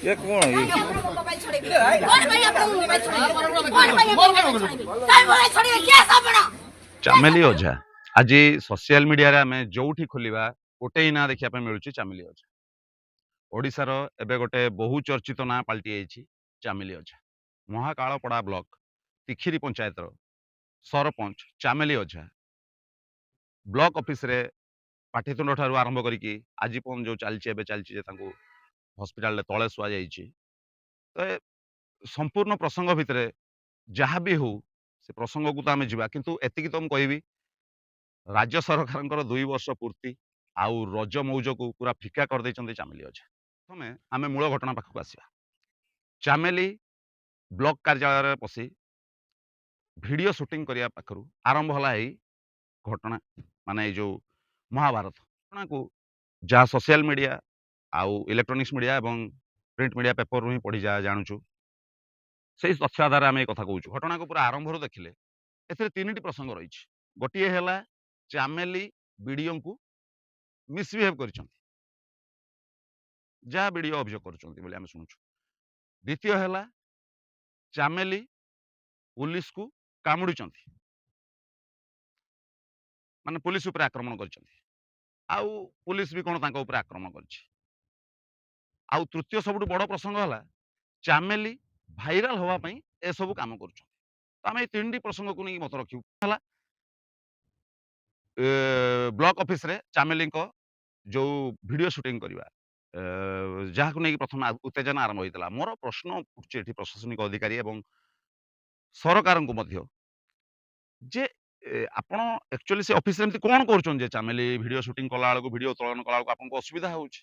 ଇଏ କଣ ଇଏ? ଆପଣଙ୍କ ମୋବାଇଲ ଛଡେଇବି? କଣ ପାଇଁ ଆପଣଙ୍କ ମୋବାଇଲ ଛଡେଇବି? କଣ ପାଇଁ ଆପଣଙ୍କ ମୋବାଇଲ ଛଡେଇବି? କାଇଁ ମୋବାଇଲ ଛଡେଇବେ? କିଏ ଆପଣ? ଚାମେଲି ଓଝା। ଆଜି ସୋସିଆଲ ମିଡିଆରେ ଆମେ ଯୋଉଠି ଖୋଲିବା, ଗୋଟେ ହିଁ ନାଁ ଦେଖିବା ପାଇଁ ମିଳୁଛି, ଚାମେଲି ଓଝା। ଓଡ଼ିଶାର ଏବେ ଗୋଟେ ବହୁ ଚର୍ଚ୍ଚିତ ନାଁ ପାଲଟି ଯାଇଛି ଚାମେଲି ଓଝା। ମହାକାଳପଡ଼ା ବ୍ଲକ ତିଖିରି ପଞ୍ଚାୟତର ସରପଞ୍ଚ ଚାମେଲି ଓଝା ବ୍ଲକ ଅଫିସରେ ପାଟିତୁଣ୍ଡ ଠାରୁ ଆରମ୍ଭ କରିକି ଆଜି ପର୍ଯ୍ୟନ୍ତ ଯୋଉ ଚାଲିଛି, ଏବେ ଚାଲିଛି ଯେ ତାଙ୍କୁ ହସ୍ପିଟାଲରେ ତଳେ ଶୁଆଯାଇଛି। ତ ଏ ସମ୍ପୂର୍ଣ୍ଣ ପ୍ରସଙ୍ଗ ଭିତରେ ଯାହା ବି ହଉ, ସେ ପ୍ରସଙ୍ଗକୁ ତ ଆମେ ଯିବା, କିନ୍ତୁ ଏତିକି ତ ମୁଁ କହିବି, ରାଜ୍ୟ ସରକାରଙ୍କର 2 ବର୍ଷ ପୂର୍ତ୍ତି ଆଉ ରଜ ମଉଜକୁ ପୁରା ଫିକା କରିଦେଇଛନ୍ତି ଚାମେଲି ଓଝା। ପ୍ରଥମେ ଆମେ ମୂଳ ଘଟଣା ପାଖକୁ ଆସିବା। ଚାମେଲି ବ୍ଲକ କାର୍ଯ୍ୟାଳୟରେ ପଶି ଭିଡ଼ିଓ ସୁଟିଂ କରିବା ପାଖରୁ ଆରମ୍ଭ ହେଲା ଏଇ ଘଟଣା, ମାନେ ଏଇ ଯୋଉ ମହାଭାରତ ଘଟଣାକୁ, ଯାହା ସୋସିଆଲ ମିଡ଼ିଆ ଆଉ ଇଲେକ୍ଟ୍ରୋନିକ୍ସ ମିଡ଼ିଆ ଏବଂ ପ୍ରିଣ୍ଟ ମିଡ଼ିଆ ପେପରରୁ ହିଁ ପଢ଼ି ଯାହା ଜାଣୁଛୁ, ସେଇ ତଥ୍ୟ ଆଧାରରେ ଆମେ ଏ କଥା କହୁଛୁ। ଘଟଣାକୁ ପୁରା ଆରମ୍ଭରୁ ଦେଖିଲେ ଏଥିରେ ତିନିଟି ପ୍ରସଙ୍ଗ ରହିଛି। ଗୋଟିଏ ହେଲା ଚାମେଲି ବିଡ଼ିଓଙ୍କୁ ମିସବିହେଭ୍ କରିଛନ୍ତି, ଯାହା ବିଡ଼ିଓ ଅଭିଯୋଗ କରୁଛନ୍ତି ବୋଲି ଆମେ ଶୁଣୁଛୁ। ଦ୍ୱିତୀୟ ହେଲା ଚାମେଲି ପୁଲିସକୁ କାମୁଡ଼ିଛନ୍ତି, ମାନେ ପୁଲିସ ଉପରେ ଆକ୍ରମଣ କରିଛନ୍ତି, ଆଉ ପୁଲିସ ବି କ'ଣ ତାଙ୍କ ଉପରେ ଆକ୍ରମଣ କରିଛି। ଆଉ ତୃତୀୟ ସବୁଠୁ ବଡ଼ ପ୍ରସଙ୍ଗ ହେଲା ଚାମେଲି ଭାଇରାଲ ହେବା ପାଇଁ ଏସବୁ କାମ କରୁଛନ୍ତି। ତ ଆମେ ଏଇ ତିନିଟି ପ୍ରସଙ୍ଗକୁ ନେଇକି ମତ ରଖିବୁ। ହେଲା ବ୍ଲକ ଅଫିସରେ ଚାମେଲିଙ୍କ ଯୋଉ ଭିଡ଼ିଓ ସୁଟିଂ କରିବା, ଯାହାକୁ ନେଇକି ପ୍ରଥମେ ଉତ୍ତେଜନା ଆରମ୍ଭ ହୋଇଥିଲା। ମୋର ପ୍ରଶ୍ନ ଉଠୁଛି ଏଠି ପ୍ରଶାସନିକ ଅଧିକାରୀ ଏବଂ ସରକାରଙ୍କୁ ମଧ୍ୟ ଯେ ଆପଣ ଆକ୍ଚୁଆଲି ସେ ଅଫିସରେ ଏମିତି କ'ଣ କରୁଛନ୍ତି ଯେ ଚାମେଲି ଭିଡ଼ିଓ ସୁଟିଂ କଲା ବେଳକୁ, ଭିଡ଼ିଓ ଉତ୍ତୋଳନ କଲା ବେଳକୁ ଆପଣଙ୍କୁ ଅସୁବିଧା ହେଉଛି?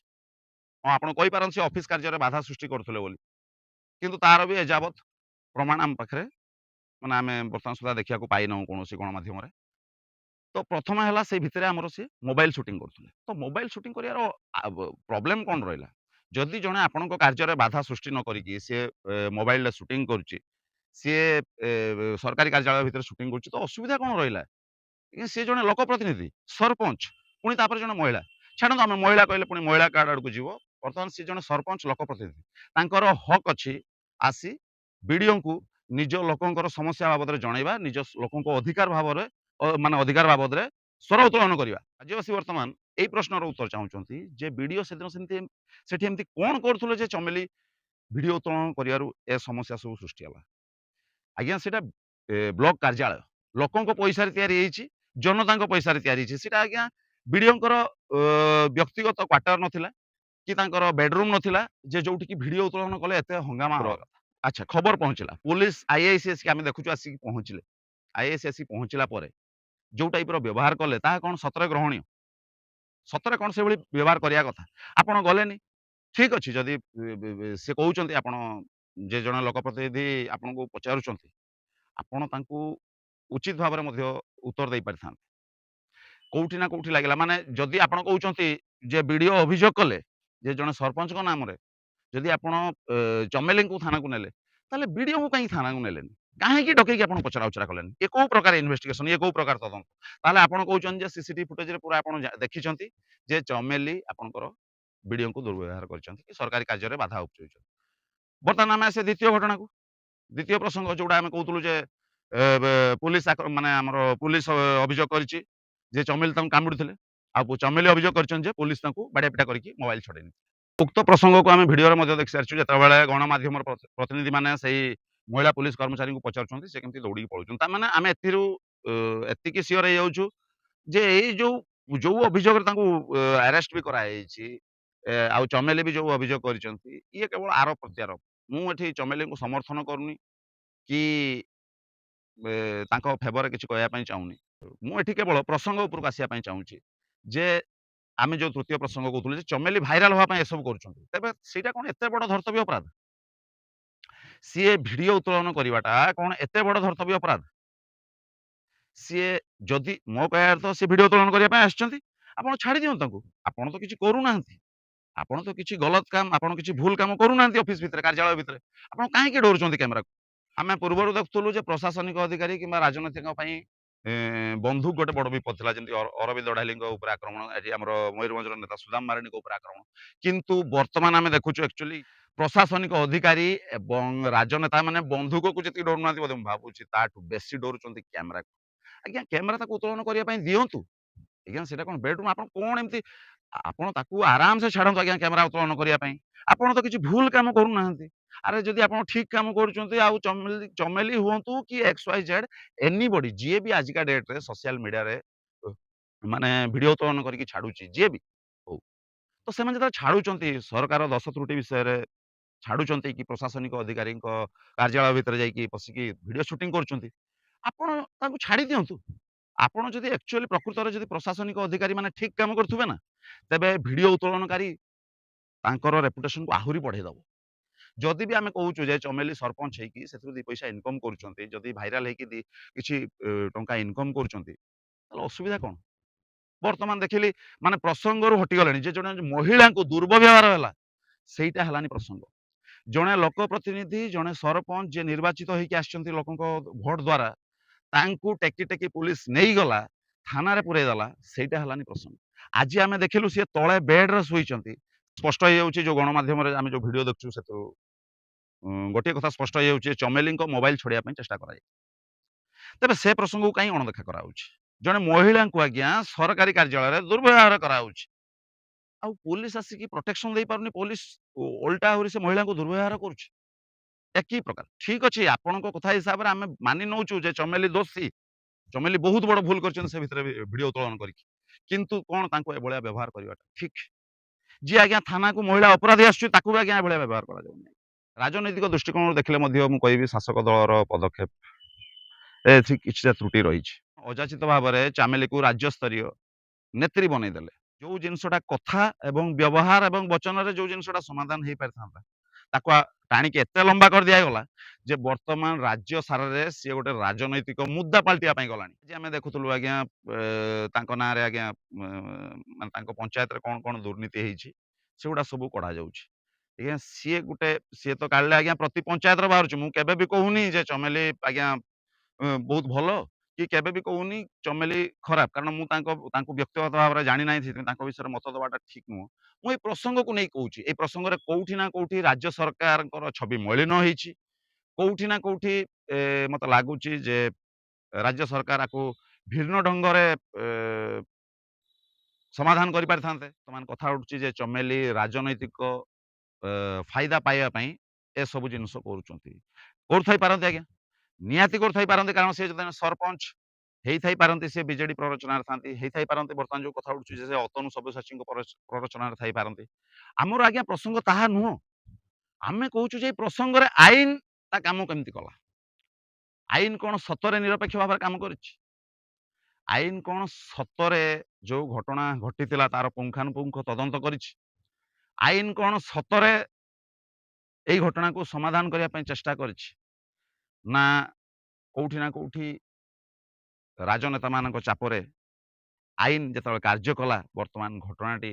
ହଁ, ଆପଣ କହିପାରନ୍ତି ସେ ଅଫିସ କାର୍ଯ୍ୟରେ ବାଧା ସୃଷ୍ଟି କରୁଥିଲେ ବୋଲି, କିନ୍ତୁ ତାର ବି ଏଯାବତ୍ ପ୍ରମାଣ ଆମ ପାଖରେ, ମାନେ ଆମେ ବର୍ତ୍ତମାନ ସୁଦ୍ଧା ଦେଖିବାକୁ ପାଇନାହୁଁ କୌଣସି ଗଣମାଧ୍ୟମରେ। ତ ପ୍ରଥମ ହେଲା ସେଇ ଭିତରେ ଆମର ସିଏ ମୋବାଇଲ ସୁଟିଂ କରୁଥିଲେ। ତ ମୋବାଇଲ ସୁଟିଂ କରିବାର ପ୍ରୋବ୍ଲେମ କ'ଣ ରହିଲା? ଯଦି ଜଣେ ଆପଣଙ୍କ କାର୍ଯ୍ୟରେ ବାଧା ସୃଷ୍ଟି ନ କରିକି ସିଏ ମୋବାଇଲରେ ସୁଟିଂ କରୁଛି, ସିଏ ସରକାରୀ କାର୍ଯ୍ୟାଳୟ ଭିତରେ ସୁଟିଂ କରୁଛି, ତ ଅସୁବିଧା କ'ଣ ରହିଲା? ସିଏ ଜଣେ ଲୋକ ପ୍ରତିନିଧି, ସରପଞ୍ଚ, ପୁଣି ତାପରେ ଜଣେ ମହିଳା। ଛାଡ଼ନ୍ତୁ, ଆମେ ମହିଳା କହିଲେ ପୁଣି ମହିଳା କାର୍ଡ ଆଡ଼କୁ ଯିବ। ବର୍ତ୍ତମାନ ସିଏ ଜଣେ ସରପଞ୍ଚ, ଲୋକ ପ୍ରତିନିଧି, ତାଙ୍କର ହକ୍ ଅଛି ଆସି ବିଡ଼ିଓଙ୍କୁ ନିଜ ଲୋକଙ୍କର ସମସ୍ୟା ବାବଦରେ ଜଣେଇବା, ନିଜ ଲୋକଙ୍କ ଅଧିକାର ଭାବରେ ମାନେ ଅଧିକାର ବାବଦରେ ସ୍ୱର ଉତ୍ତୋଳନ କରିବା। ରାଜ୍ୟବାସୀ ବର୍ତ୍ତମାନ ଏଇ ପ୍ରଶ୍ନର ଉତ୍ତର ଚାହୁଁଛନ୍ତି ଯେ ବିଡ଼ିଓ ସେଦିନ ସେମିତି ସେଠି ଏମିତି କ'ଣ କରୁଥିଲେ ଯେ ଚମେଲି ଭିଡ଼ିଓ ଉତ୍ତୋଳନ କରିବାରୁ ଏ ସମସ୍ୟା ସବୁ ସୃଷ୍ଟି ହେଲା? ଆଜ୍ଞା, ସେଇଟା ବ୍ଲକ କାର୍ଯ୍ୟାଳୟ, ଲୋକଙ୍କ ପଇସାରେ ତିଆରି ହେଇଛି, ଜନତାଙ୍କ ପଇସାରେ ତିଆରି ହେଇଛି। ସେଇଟା ଆଜ୍ଞା ବିଡ଼ିଓଙ୍କର ବ୍ୟକ୍ତିଗତ କ୍ୱାର୍ଟର ନଥିଲା କି ତାଙ୍କର ବେଡରୁମ୍ ନଥିଲା ଯେ ଯୋଉଠିକି ଭିଡ଼ିଓ ଉତ୍ତୋଳନ କଲେ ଏତେ ହଙ୍ଗାମା ହେବା କଥା। ଆଚ୍ଛା, ଖବର ପହଞ୍ଚିଲା, ପୋଲିସ ଆଇଆଇସି ଆସିକି, ଆମେ ଦେଖୁଛୁ, ଆସିକି ପହଞ୍ଚିଲେ। ଆଇଆଇସି ଆସିକି ପହଞ୍ଚିଲା ପରେ ଯୋଉ ଟାଇପର ବ୍ୟବହାର କଲେ, ତାହା କ'ଣ ସତରେ ଗ୍ରହଣୀୟ? ସତରେ କ'ଣ ସେଭଳି ବ୍ୟବହାର କରିବା କଥା? ଆପଣ ଗଲେନି, ଠିକ ଅଛି, ଯଦି ସେ କହୁଛନ୍ତି, ଆପଣ ଯେ ଜଣେ ଲୋକ ପ୍ରତିନିଧି ଆପଣଙ୍କୁ ପଚାରୁଛନ୍ତି, ଆପଣ ତାଙ୍କୁ ଉଚିତ ଭାବରେ ମଧ୍ୟ ଉତ୍ତର ଦେଇପାରିଥାନ୍ତେ। କୋଉଠି ନା କୋଉଠି ଲାଗିଲା, ମାନେ ଯଦି ଆପଣ କହୁଛନ୍ତି ଯେ ବିଡ଼ିଓ ଅଭିଯୋଗ କଲେ ଯେ ଜଣେ ସରପଞ୍ଚଙ୍କ ନାମରେ, ଯଦି ଆପଣ ଚମେଲିଙ୍କୁ ଥାନାକୁ ନେଲେ, ତାହେଲେ ବିଡ଼ିଓଙ୍କୁ କାହିଁକି ଥାନାକୁ ନେଲେନି? କାହିଁକି ଡକେଇକି ଆପଣ ପଚରା ଉଚରା କଲେନି? ଇଏ କୋଉ ପ୍ରକାର ଇନଭେଷ୍ଟିଗେସନ? ଇଏ କୋଉ ପ୍ରକାର ତଦନ୍ତ? ତାହେଲେ ଆପଣ କହୁଛନ୍ତି ଯେ ସିସିଟିଭି ଫୁଟେଜରେ ପୁରା ଆପଣ ଦେଖିଛନ୍ତି ଯେ ଚମେଲି ଆପଣଙ୍କର ବିଡ଼ିଓଙ୍କୁ ଦୁର୍ବ୍ୟବହାର କରିଛନ୍ତି କି ସରକାରୀ କାର୍ଯ୍ୟରେ ବାଧା ଉପଜାଇଛନ୍ତି। ବର୍ତ୍ତମାନ ଆମେ ସେ ଦ୍ୱିତୀୟ ଘଟଣାକୁ, ଦ୍ୱିତୀୟ ପ୍ରସଙ୍ଗ, ଯୋଉଟା ଆମେ କହୁଥିଲୁ ଯେ ପୋଲିସ ମାନେ ଆମର ପୋଲିସ ଅଭିଯୋଗ କରିଛି ଯେ ଚମେଲି ତାଙ୍କୁ କାମୁଡ଼ିଥିଲେ, ଆଉ ଚମେଲି ଅଭିଯୋଗ କରିଛନ୍ତି ଯେ ପୋଲିସ ତାଙ୍କୁ ବାଡ଼ିଆ ପିଟା କରିକି ମୋବାଇଲ ଛଡ଼େଇ ନେଇଥିଲେ। ଉକ୍ତ ପ୍ରସଙ୍ଗକୁ ଆମେ ଭିଡ଼ିଓରେ ମଧ୍ୟ ଦେଖିସାରିଛୁ। ଯେତେବେଳେ ଗଣମାଧ୍ୟମର ପ୍ରତିନିଧିମାନେ ସେଇ ମହିଳା ପୋଲିସ କର୍ମଚାରୀଙ୍କୁ ପଚାରୁଛନ୍ତି, ସେ କେମିତି ଦୌଡ଼ିକି ପଳଉଛନ୍ତି। ତାମାନେ ଆମେ ଏଥିରୁ ଏତିକି ସିଓର ହେଇଯାଉଛୁ ଯେ ଏଇ ଯୋଉ ଯୋଉ ଅଭିଯୋଗରେ ତାଙ୍କୁ ଆରେଷ୍ଟ ବି କରାଯାଇଛି, ଆଉ ଚମେଲି ବି ଯୋଉ ଅଭିଯୋଗ କରିଛନ୍ତି, ଇଏ କେବଳ ଆରୋପ ପ୍ରତ୍ୟାରୋପ। ମୁଁ ଏଠି ଚମେଲିଙ୍କୁ ସମର୍ଥନ କରୁନି କି ତାଙ୍କ ଫେଭରରେ କିଛି କହିବା ପାଇଁ ଚାହୁଁନି। ମୁଁ ଏଠି କେବଳ ପ୍ରସଙ୍ଗ ଉପରକୁ ଆସିବା ପାଇଁ ଚାହୁଁଛି ଯେ ଆମେ ଯୋଉ ତୃତୀୟ ପ୍ରସଙ୍ଗ କହୁଥିଲୁ ଯେ ଚମେଲି ଭାଇରାଲ ହେବା ପାଇଁ ଏସବୁ କରୁଛନ୍ତି, ତେବେ ସେଇଟା କ'ଣ ଏତେ ବଡ଼ ଧର୍ତ୍ତବ୍ୟ ଅପରାଧ? ସିଏ ଭିଡ଼ିଓ ଉତ୍ତୋଳନ କରିବାଟା କ'ଣ ଏତେ ବଡ଼ ଧର୍ତ୍ତବ୍ୟ ଅପରାଧ? ସିଏ ଯଦି, ମୋ କହିବା ଅର୍ଥ, ସିଏ ଭିଡ଼ିଓ ଉତ୍ତୋଳନ କରିବା ପାଇଁ ଆସିଛନ୍ତି, ଆପଣ ଛାଡ଼ି ଦିଅନ୍ତୁ ତାଙ୍କୁ। ଆପଣ ତ କିଛି କରୁନାହାନ୍ତି, ଆପଣ ତ କିଛି ଗଲତ କାମ, ଆପଣ କିଛି ଭୁଲ କାମ କରୁନାହାନ୍ତି ଅଫିସ ଭିତରେ, କାର୍ଯ୍ୟାଳୟ ଭିତରେ। ଆପଣ କାହିଁକି ଡରୁଛନ୍ତି କ୍ୟାମେରାକୁ? ଆମେ ପୂର୍ବରୁ ଦେଖୁଥିଲୁ ଯେ ପ୍ରଶାସନିକ ଅଧିକାରୀ କିମ୍ବା ରାଜନୈତିକ ପାଇଁ ବନ୍ଧୁକ ଗୋଟେ ବଡ଼ ବିପଦ ଥିଲା, ଯେମିତି ଅରବିନ୍ଦ ଅଢାଲିଙ୍କ ଉପରେ ଆକ୍ରମଣ, ଏଠି ଆମର ମୟୂରଭଞ୍ଜର ନେତା ସୁଦାମ ମାରାଣ୍ଡିଙ୍କ ଉପରେ ଆକ୍ରମଣ। କିନ୍ତୁ ବର୍ତ୍ତମାନ ଆମେ ଦେଖୁଛୁ ଆକ୍ଚୁଆଲି ପ୍ରଶାସନିକ ଅଧିକାରୀ ଏବଂ ରାଜନେତା ମାନେ ବନ୍ଧୁକକୁ ଯେତିକି ଡରୁନାହାନ୍ତି, ବୋଧେ ମୁଁ ଭାବୁଛି ତାଠୁ ବେଶୀ ଡରୁଛନ୍ତି କ୍ୟାମେରାକୁ। ଆଜ୍ଞା, କ୍ୟାମେରା ତାକୁ ଉତ୍ତୋଳନ କରିବା ପାଇଁ ଦିଅନ୍ତୁ ଆଜ୍ଞା। ସେଇଟା କ'ଣ ବେଡରୁମ୍? ଆପଣ କ'ଣ ଏମିତି, ଆପଣ ତାକୁ ଆରାମସେ ଛାଡ଼ନ୍ତୁ ଆଜ୍ଞା କ୍ୟାମେରା ଉତ୍ତୋଳନ କରିବା ପାଇଁ। ଆପଣ ତ କିଛି ଭୁଲ କାମ କରୁନାହାନ୍ତି। ଆରେ, ଯଦି ଆପଣ ଠିକ କାମ କରୁଛନ୍ତି, ଆଉ ଚମେଲି ଚମେଲି ହୁଅନ୍ତୁ କି ଏକ୍ସ ୱାଇ ଜେଡ୍ ଏନିବଡି, ଯିଏ ବି ଆଜିକା ଡେଟ୍ରେ ସୋସିଆଲ ମିଡ଼ିଆରେ ମାନେ ଭିଡ଼ିଓ ଉତ୍ତୋଳନ କରିକି ଛାଡୁଛି, ଯିଏ ବି ହଉ, ତ ସେମାନେ ଯେତେବେଳେ ଛାଡୁଛନ୍ତି, ସରକାର ଦୋଷ ତ୍ରୁଟି ବିଷୟରେ ଛାଡୁଛନ୍ତି କି ପ୍ରଶାସନିକ ଅଧିକାରୀଙ୍କ କାର୍ଯ୍ୟାଳୟ ଭିତରେ ଯାଇକି ପଶିକି ଭିଡ଼ିଓ ସୁଟିଂ କରୁଛନ୍ତି, ଆପଣ ତାଙ୍କୁ ଛାଡ଼ି ଦିଅନ୍ତୁ। ଆପଣ ଯଦି ଆକ୍ଚୁଆଲି ପ୍ରକୃତରେ ଯଦି ପ୍ରଶାସନିକ ଅଧିକାରୀ ମାନେ ଠିକ କାମ କରୁଥିବେ ନା, ତେବେ ଭିଡ଼ିଓ ଉତ୍ତୋଳନକାରୀ ତାଙ୍କର ରେପୁଟେସନକୁ ଆହୁରି ବଢ଼େଇ ଦବ। ଯଦି ବି ଆମେ କହୁଛୁ ଯେ ଚମେଲି ସରପଞ୍ଚ ହେଇକି ସେଥିରୁ 2 ପଇସା ଇନକମ୍ କରୁଛନ୍ତି, ଯଦି ଭାଇରାଲ ହେଇକି କିଛି ଟଙ୍କା ଇନକମ୍ କରୁଛନ୍ତି, ତାହେଲେ ଅସୁବିଧା କ'ଣ? ବର୍ତ୍ତମାନ ଦେଖିଲି ମାନେ ପ୍ରସଙ୍ଗରୁ ହଟିଗଲେଣି ଯେ ଜଣେ ମହିଳାଙ୍କୁ ଦୁର୍ବବ୍ୟବହାର ହେଲା, ସେଇଟା ହେଲାନି ପ୍ରସଙ୍ଗ। ଜଣେ ଲୋକ ପ୍ରତିନିଧି, ଜଣେ ସରପଞ୍ଚ, ଯିଏ ନିର୍ବାଚିତ ହେଇକି ଆସିଛନ୍ତି ଲୋକଙ୍କ ଭୋଟ ଦ୍ୱାରା, ତାଙ୍କୁ ଟେକି ଟେକି ପୋଲିସ ନେଇଗଲା, ଥାନାରେ ପୁରେଇ ଦେଲା, ସେଇଟା ହେଲାନି ପ୍ରସଙ୍ଗ। ଆଜି ଆମେ ଦେଖିଲୁ ସିଏ ତଳେ ବେଡରେ ଶୋଇଛନ୍ତି। ସ୍ପଷ୍ଟ ହେଇଯାଉଛି, ଯୋଉ ଗଣମାଧ୍ୟମରେ ଆମେ ଯୋଉ ଭିଡ଼ିଓ ଦେଖୁଛୁ, ସେଥିରୁ ଗୋଟିଏ କଥା ସ୍ପଷ୍ଟ ହେଇଯାଉଛି, ଚମେଲିଙ୍କ ମୋବାଇଲ ଛଡେଇବା ପାଇଁ ଚେଷ୍ଟା କରାଯାଇଛି। ତେବେ ସେ ପ୍ରସଙ୍ଗକୁ କାହିଁ ଅଣଦେଖା କରାଯାଉଛି? ଜଣେ ମହିଳାଙ୍କୁ ଆଜ୍ଞା ସରକାରୀ କାର୍ଯ୍ୟାଳୟରେ ଦୁର୍ବ୍ୟବହାର କରାଯାଉଛି, ଆଉ ପୋଲିସ ଆସିକି ପ୍ରୋଟେକ୍ସନ ଦେଇପାରୁନି। ପୋଲିସ ଓଲଟା ଆହୁରି ସେ ମହିଳାଙ୍କୁ ଦୁର୍ବ୍ୟବହାର କରୁଛି। ଏ କି ପ୍ରକାର? ଠିକ ଅଛି, ଆପଣଙ୍କ କଥା ହିସାବରେ ଆମେ ମାନି ନଉଛୁ ଯେ ଚମେଲି ଦୋଷୀ, ଚମେଲି ବହୁତ ବଡ ଭୁଲ କରିଛନ୍ତି ସେ ଭିତରେ ଭିଡ଼ିଓ ଉତ୍ତୋଳନ କରିକି। କିନ୍ତୁ କ'ଣ ତାଙ୍କୁ ଏଭଳିଆ ବ୍ୟବହାର କରିବାଟା ଠିକ? ଯିଏ ଆଜ୍ଞା ଥାନାକୁ ମହିଳା ଅପରାଧୀ ଆସୁଛି, ତାକୁ ବି ଆଜ୍ଞା ଏଭଳିଆ ବ୍ୟବହାର କରାଯାଉନି। ରାଜନୈତିକ ଦୃଷ୍ଟିକୋଣରୁ ଦେଖିଲେ ମଧ୍ୟ ମୁଁ କହିବି ଶାସକ ଦଳର ପଦକ୍ଷେପ ଏଠି କିଛିଟା ତ୍ରୁଟି ରହିଛି। ଅଯାଚିତ ଭାବରେ ଚାମେଲିକୁ ରାଜ୍ୟସ୍ତରୀୟ ନେତ୍ରୀ ବନେଇଦେଲେ। ଯୋଉ ଜିନିଷଟା କଥା ଏବଂ ବ୍ୟବହାର ଏବଂ ବଚନରେ ଯୋଉ ଜିନିଷଟା ସମାଧାନ ହେଇପାରିଥାନ୍ତା, ତାକୁ ଟାଣିକି ଏତେ ଲମ୍ବା କରିଦିଆଗଲା ଯେ ବର୍ତ୍ତମାନ ରାଜ୍ୟ ସାରାରେ ସିଏ ଗୋଟେ ରାଜନୈତିକ ମୁଦ୍ଦା ପାଲଟିବା ପାଇଁ ଗଲାଣି। ଯେ ଆମେ ଦେଖୁଥିଲୁ ଆଜ୍ଞା, ତାଙ୍କ ନାଁରେ ଆଜ୍ଞା ମାନେ ତାଙ୍କ ପଞ୍ଚାୟତରେ କ'ଣ କ'ଣ ଦୁର୍ନୀତି ହେଇଛି, ସେଗୁଡ଼ା ସବୁ କଢ଼ାଯାଉଛି ଆଜ୍ଞା। ସିଏ ଗୋଟେ, ସିଏ ତ କାଢିଲେ ଆଜ୍ଞା ପ୍ରତି ପଞ୍ଚାୟତରେ ବାହାରୁଛି। ମୁଁ କେବେ ବି କହୁନି ଯେ ଚମେଲି ଆଜ୍ଞା ବହୁତ ଭଲ କି କେବେ ବି କହୁନି ଚମେଲି ଖରାପ, କାରଣ ମୁଁ ତାଙ୍କୁ ବ୍ୟକ୍ତିଗତ ଭାବରେ ଜାଣିନାହିଁ, ସେଥିପାଇଁ ତାଙ୍କ ବିଷୟରେ ମତ ଦେବାଟା ଠିକ ନୁହଁ। ମୁଁ ଏଇ ପ୍ରସଙ୍ଗକୁ ନେଇ କହୁଛି, ଏଇ ପ୍ରସଙ୍ଗରେ କୋଉଠି ନା କୋଉଠି ରାଜ୍ୟ ସରକାରଙ୍କର ଛବି ମଳିନ ହେଇଛି। କୋଉଠି ନା କୋଉଠି ମତେ ଲାଗୁଛି ଯେ ରାଜ୍ୟ ସରକାର ଆକୁ ଭିନ୍ନ ଢଙ୍ଗରେ ସମାଧାନ କରିପାରିଥାନ୍ତେ। ବର୍ତ୍ତମାନ କଥା ଉଠୁଛି ଯେ ଚମେଲି ରାଜନୈତିକ ଫାଇଦା ପାଇବା ପାଇଁ ଏସବୁ ଜିନିଷ କରୁଛନ୍ତି। କରୁଥାଇ ପାରନ୍ତି ଆଜ୍ଞା, ନିହାତି କରୁଥାଇ ପାରନ୍ତି, କାରଣ ସେ ଯେତେବେଳେ ସରପଞ୍ଚ ହେଇଥାଇ ପାରନ୍ତି, ସେ ବିଜେଡି ପ୍ରରଚନାରେ ଥାନ୍ତି, ହେଇଥାଇ ପାରନ୍ତି। ବର୍ତ୍ତମାନ ଯୋଉ କଥା ଉଠୁଛି ଯେ ସେ ଅତନୁ ସବ୍ୟସାଚୀଙ୍କ ପ୍ରରଚନାରେ ଥାଇପାରନ୍ତି। ଆମର ଆଜ୍ଞା ପ୍ରସଙ୍ଗ ତାହା ନୁହଁ। ଆମେ କହୁଛୁ ଯେ ଏଇ ପ୍ରସଙ୍ଗରେ ଆଇନ ତା କାମ କେମିତି କଲା? ଆଇନ କ'ଣ ସତରେ ନିରପେକ୍ଷ ଭାବରେ କାମ କରିଛି? ଆଇନ କ'ଣ ସତରେ ଯୋଉ ଘଟଣା ଘଟିଥିଲା ତାର ପୁଙ୍ଖାନୁପୁଙ୍ଖ ତଦନ୍ତ କରିଛି? ଆଇନ କ'ଣ ସତରେ ଏଇ ଘଟଣାକୁ ସମାଧାନ କରିବା ପାଇଁ ଚେଷ୍ଟା କରିଛି, ନା କୋଉଠି ନା କୋଉଠି ରାଜନେତାମାନଙ୍କ ଚାପରେ ଆଇନ ଯେତେବେଳେ କାର୍ଯ୍ୟ କଲା, ବର୍ତ୍ତମାନ ଘଟଣାଟି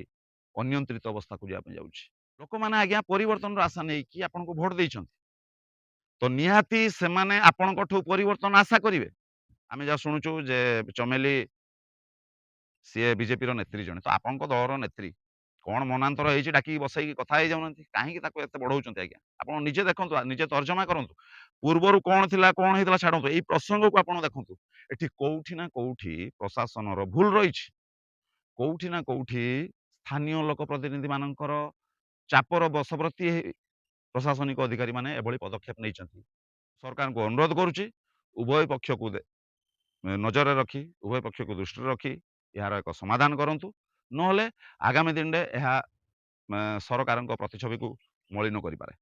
ଅନିୟନ୍ତ୍ରିତ ଅବସ୍ଥାକୁ ଯିବା ପାଇଁ ଯାଉଛି? ଲୋକମାନେ ଆଜ୍ଞା ପରିବର୍ତ୍ତନର ଆଶା ନେଇକି ଆପଣଙ୍କୁ ଭୋଟ ଦେଇଛନ୍ତି, ତ ନିହାତି ସେମାନେ ଆପଣଙ୍କଠୁ ପରିବର୍ତ୍ତନ ଆଶା କରିବେ। ଆମେ ଯାହା ଶୁଣୁଛୁ ଯେ ଚମେଲି ସିଏ ବିଜେପିର ନେତ୍ରୀ ଜଣେ, ତ ଆପଣଙ୍କ ଦଳର ନେତ୍ରୀ, କ'ଣ ମନାନ୍ତର ହେଇଛି ଡାକିକି ବସେଇକି କଥା ହେଇଯାଉନାହାନ୍ତି? କାହିଁକି ତାକୁ ଏତେ ବଢଉଛନ୍ତି ଆଜ୍ଞା? ଆପଣ ନିଜେ ଦେଖନ୍ତୁ, ନିଜେ ତର୍ଜମା କରନ୍ତୁ। ପୂର୍ବରୁ କ'ଣ ଥିଲା, କ'ଣ ହେଇଥିଲା ଛାଡ଼ନ୍ତୁ, ଏଇ ପ୍ରସଙ୍ଗକୁ ଆପଣ ଦେଖନ୍ତୁ। ଏଠି କୋଉଠି ନା କୋଉଠି ପ୍ରଶାସନର ଭୁଲ ରହିଛି, କୋଉଠି ନା କୋଉଠି ସ୍ଥାନୀୟ ଲୋକ ପ୍ରତିନିଧି ମାନଙ୍କର ଚାପର ବଶବର୍ତ୍ତୀ ପ୍ରଶାସନିକ ଅଧିକାରୀ ମାନେ ଏଭଳି ପଦକ୍ଷେପ ନେଇଛନ୍ତି। ସରକାରଙ୍କୁ ଅନୁରୋଧ କରୁଛି, ଉଭୟ ପକ୍ଷକୁ ନଜରରେ ରଖି, ଉଭୟ ପକ୍ଷକୁ ଦୃଷ୍ଟିରେ ରଖି ଏହାର ଏକ ସମାଧାନ କରନ୍ତୁ, ନହେଲେ ଆଗାମୀ ଦିନରେ ଏହା ସରକାରଙ୍କ ପ୍ରତିଛବିକୁ ମଳିନ କରିପାରେ।